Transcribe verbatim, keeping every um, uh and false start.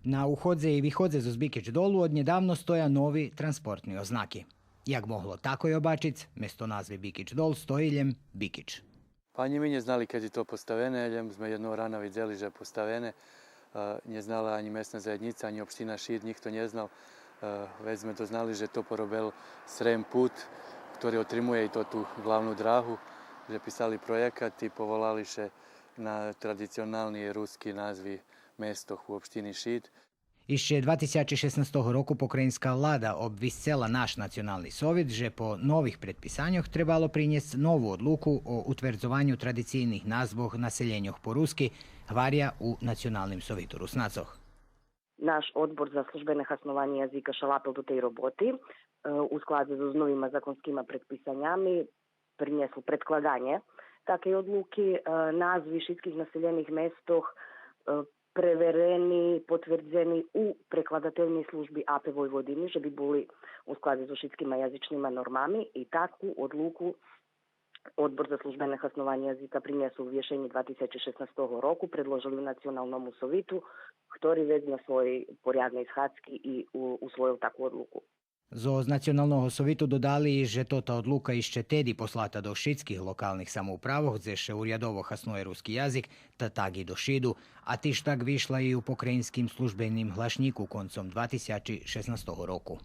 На уходзе и виходзе зоз Бикич долу однєдавно стоя нови транспортни ознаки. Як могло такой обачиц, место назви Бикич дол стої лєм Бикич. Pa анї ми нє знали кед то поставене, лєм зме єдного рана видзели же поставене. Е, нє знала анї месна заєднїца, анї општина Шид, нїхто нє знал. Е, вец зме дознали же то поробел Срем пут, хтори отримує и тоту главну драгу, же писали проєкат и поволали ше на традиционални руски назви местох у општини Шид. Ище два тисячи шеснастого року покраїнска влада обвисцела наш Национални совит же по нових предписаньох требало принєсц нову одлуку о утвердзованю традицийних назвох населєньох по руски, гваря у Националним совиту Руснацох. Наш Одбор за службене хаснованє язика ше лапел до тей роботи, е, у складзе зоз новима законскима предписанями принєсол предкладанє такей одлуки, е, назви шицких населєних местох, е, преверени, потвердзени у прекладательней служби А П Войводини, же би були у складзе зоз шицкима язичнима нормами и таку одлуку Одбор за службене хаснованє язика принєсол у вєшенї два тисячи шеснастого року, предложел ю Националному совиту, хтори вец на своєй порядней схадзки и у-, усвоєл таку одлуку. Зоз Националного совиту додали и же тота одлука ище теди послата до шицких локалних самоуправох, дзе ше урядово хаснує руски язик, та так и до Шиду, а тиж так вишла и у покраїнским Службеним глашнїку концом два тисячи шеснастого року.